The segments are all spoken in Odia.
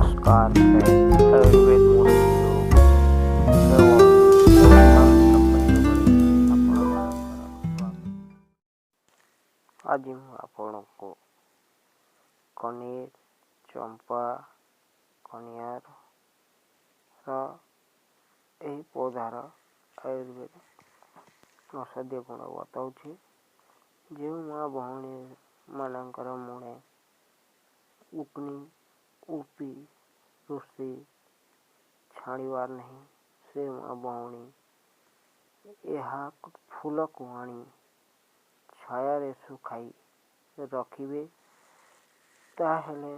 नमस्कार फ्रेंड, आयुर्वेद मूर्ति ରୋଗ ଏବଂ ସ୍ୱାସ୍ଥ୍ୟ ଆପଣମାନଙ୍କର ସ୍ୱାଗତ। ଆଜି ମୁଁ ଆପଣଙ୍କୁ କନିଅର, ଚମ୍ପା, କନିଆରର ଏହି ପୌଧାର ଆୟୁର୍ବେଦ ଔଷଧୀୟ ଗୁଣ ବତାଉଛି। ଯେଉଁ ମା ଭଉଣୀମାନଙ୍କର ମୁଣ୍ଡେ ଉକୁନି, ରୁପି, ରୁଷି ଛାଡ଼ିବାର ନାହିଁ, ସେ ମା ଭଉଣୀ ଏହା ଫୁଲକୁ ଆଣି ଛାୟାରେ ଶୁଖାଇ ରଖିବେ, ତାହେଲେ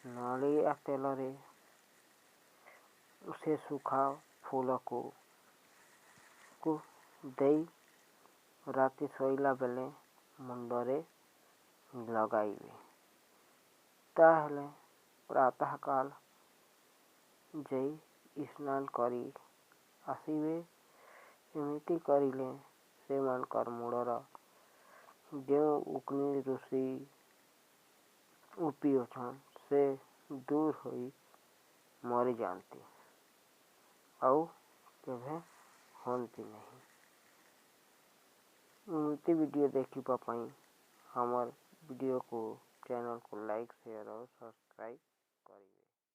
ନଡ଼ିଆ ତେଲରେ ସେ ଶୁଖା ଫୁଲକୁ ଦେଇ ରାତି ଶୋଇଲା ବେଳେ ମୁଣ୍ଡରେ ଲଗାଇବେ, ତାହେଲେ ପ୍ରାତଃକାଳ ଯାଇ ସ୍ନାନ କରି ଆସିବେ। ଏମିତି କରିଲେ ସେମାନଙ୍କର ମୁଣ୍ଡର ଯେଉଁ ଉକୁନି, ରୁଷି, ରୁପି ଅଛନ୍, ସେ ଦୂର ହୋଇ ମରିଯାଆନ୍ତି ଆଉ କେବେ ହୁଅନ୍ତି ନାହିଁ। ଏମିତି ଭିଡ଼ିଓ ଦେଖିବା ପାଇଁ ଆମର ଭିଡ଼ିଓକୁ, ଚ୍ୟାନେଲକୁ ଲାଇକ୍, ସେୟାର ଆଉ ସବସ୍କ୍ରାଇବ୍